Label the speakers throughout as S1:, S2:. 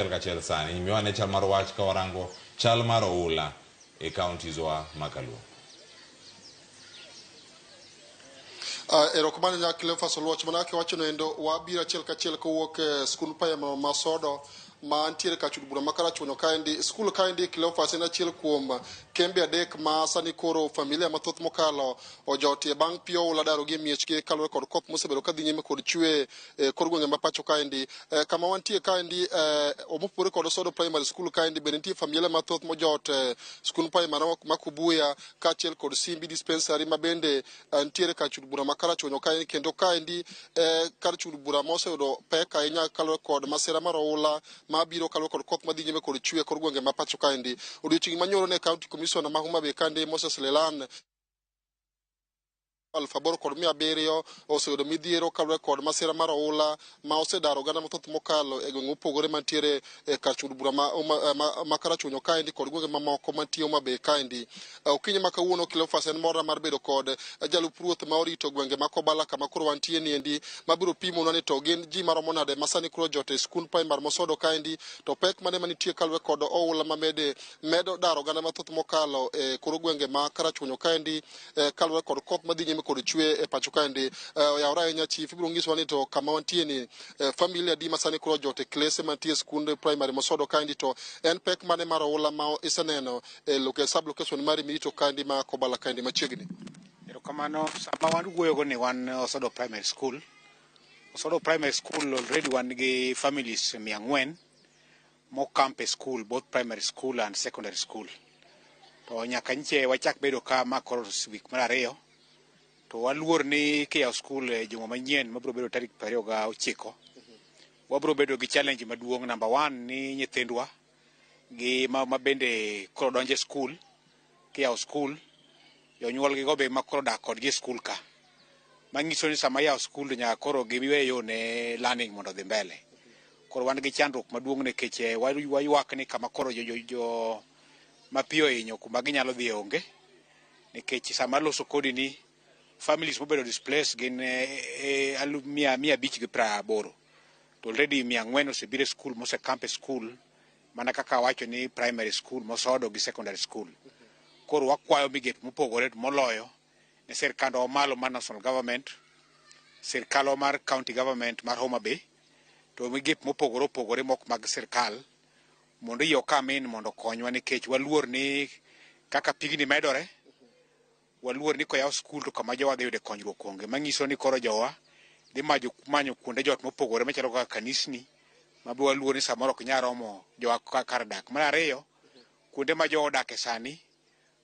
S1: Kachiel sani miwa chal mar wach ka warango chal mar oula e counties wa makaluo.
S2: Erokamano nya Cleophas Oluoch. Mana kaka iwacho noendo, wabiro achiel kachiel kowuok e skund primary ma Sodo mantiere kar chud bura ma Karachuonyo kaendi. Skul kaendi, Cleophas, en achiel kuom kembe adek ma sani koro familia mathoth mokalo ojotie bang' pi oula darogi e miechgi kaluwore kod koth mosebedo kadhi nyime kod chwe e kor gwenge ma pacho kaendi. Kama wantie kaendi, mopogore kod Sodo Primary School kaendi, bende nitie familia mathoth mojot e skund primary ma Kubuya kaachiel kod Simbi Dispensary ma bende nitiere kar chud bura ma Karachuonyo kaendi. Kendo kaendi kar chud bura ma oseyudo pek ahinya kaluwore kod masira mar oula mabiro kaluwore kod koth madhi nyime kod chwe e kor gwenge ma pacho kaendi. Odiochieng' manyoro ne County Commissioner ma Homa Bay kaendi, Moses Lelan, 8,700 oseyudo midhiero kaluwore kod masira mar oula ma osedaro oganda mathoth mokalo e gwenge mopogore mantiere e kar chud bura ma Karachuonyo kaendi kod gwenge mamoko mantie Homa Bay kaendi. Okinyi ma kawuono, Cleophas, en morna mar bedo kod jalup ruoth ma orito gwenge ma Kobala kama koro wantie niendi, mabiro pimonwa ni to gin ji maromo nade ma sani koro jot e skund primary Mosodo kaendi, to pek mane manitie kaluwore kod oula mamede medo daro oganda mathoth mokalo e kor gwenge ma Karachuonyo kaendi kaluwore kod koth madhi nyime kod chwe e pacho kaendi. Oyawore ahinya, chief, ibiro nyisowa ni to kama wantie ni familia adi ma sani koro jot e klese mantie e skund primary Mosodo kaendi, to en pek mane mar oula ma iseneno e sub location mari mirito kaendi ma Kobala kaendi machiegni?
S3: Erokamano. Sama wan wuoyogo ni wan Osodo Primary School. Osodo Primary School already wan gi families 400 mocamp e school, both primary school and secondary school. To nyaka nche wachak bedo ka ma koro week mar ariyo. To waluor ni kiyawo school e juma manyien mabiro bedo tarik 29, wabiro bedo gi challenge maduong'. Number one ni nyithindwa gi ma bende koro donjo e school, kiyawo school, jonyuol gi go be ma koro dak kodgi e school ka. Manyiso ni sama iyawo school to nyaka koro giwe yo ne learning mondo odhi mbele. Koro wan gi chandruok maduong' nikech waywak ni kama koro jo ma pi ohinyo kuma ginyalo dhiye onge. Nikech sama loso kodi ni families mobedo displaced gin aluf 580. To already 400 osebiro e school, mosecamp e school, mana kaka awacho ni primary school Mosodo gi secondary school. Koro wakwayo migepe mopogore moloyo ne sirkandwa malo mar national government, sirkal mar county government mar Homa Bay, to migepe mopogore opogore mok mag sirkal mondo oyie okam in mondo okonywa, nikech waluor ni kaka pigni medore, waluor ni koyaw skul to kama jowa dhi yude konyruok onge. Manyiso ni koro jowa dhi manyo kuonde jot mopogore machalo kaka kanisni, ma be waluor ni samoro ok nyal romo jowa kar dak. Mar ariyo, kuonde ma jowa odake sani,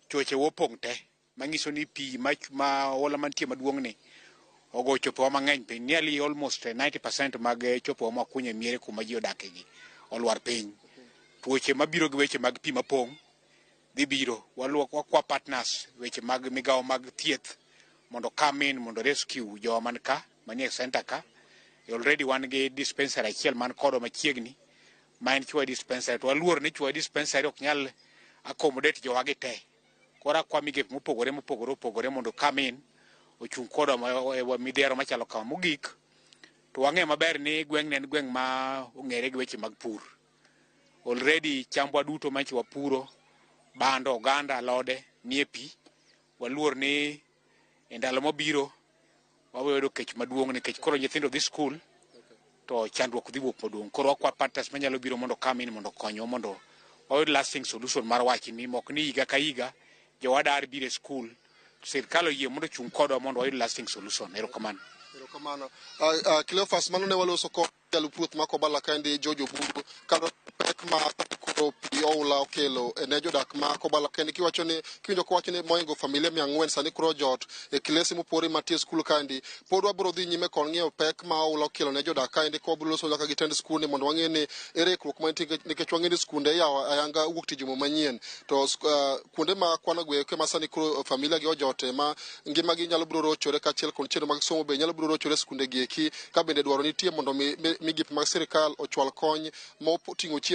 S3: choche opong' te, manyiso ni pi ma oula mantie maduong' ni ogo chopewa mang'eny piny. Nearly almost 90% mag chopewa mwakunyo e miere kuma ji odake gi olwar piny. Tuoche mabiro gi weche mag pi mapong' dhi biro. Wakwa partners, weche mag migawo mag thieth, mondo come in mondo rescue jowa man ka manie center ka. Already wan gi dispensary achiel man kodwa machiegni ma en Chwa Dispensary, to waluor ni Chwa Dispensary ok nyal accommodate jowa gi te. Koro akwa migepe mopogore mopogore opogore mondo come in ochung' kodwa midhiero machalo kama. Mogik, to wang'eyo maber ni gweng'ni en gweng' ma ong'ere gi weche mag pur. Already chambwa duto manyocha wapuro, bando, oganda, alode nie pi. Waluor ni e ndalo mabiro wabiro yudo kech maduong' nikech koro nyithindo dhi skul to chandruok dhi wuok maduong'. Koro wakwa partners manyalo biro mondo come in mondo okonywa mondo wayud lasting solution mar wachni, mok ni higa ka higa jowa dar biro e skul. Sirkal oyie mondo ochung' kodwa mondo wayud lasting solution. Erokamano.
S2: Erokamano. Cleophas, mano ne waloso kod jalup ruoth ma Kobala kaendi, George Oburu, kaluwore pek ma koro pi oula okelo ne jodak ma Kobala kaendi, kiwacho ni kiwinjo kowacho ni moingo familia 400 sani koro jot e klese mopogore mantie e skul kaendi. Pod wabiro dhi nyime kod ng'iyo pek ma oula okelo ne jodak kaendi, ka wabiro loso nyaka gi tend skul mondo wang'e ni ere ikruok mantie, nikech wang'e ni skunde iyawo ayanga wuok tich juma manyien, to kuonde ma kwano go ma sani koro familia gi ojote ma ngimagi nyalo biro rochore, kaachiel kod chenro mag somo be nyalo biro rochore e skunde gi eki, ka bende dwaro nitie mondo migepe mag sirikal ochwal kony moting'o chiemo.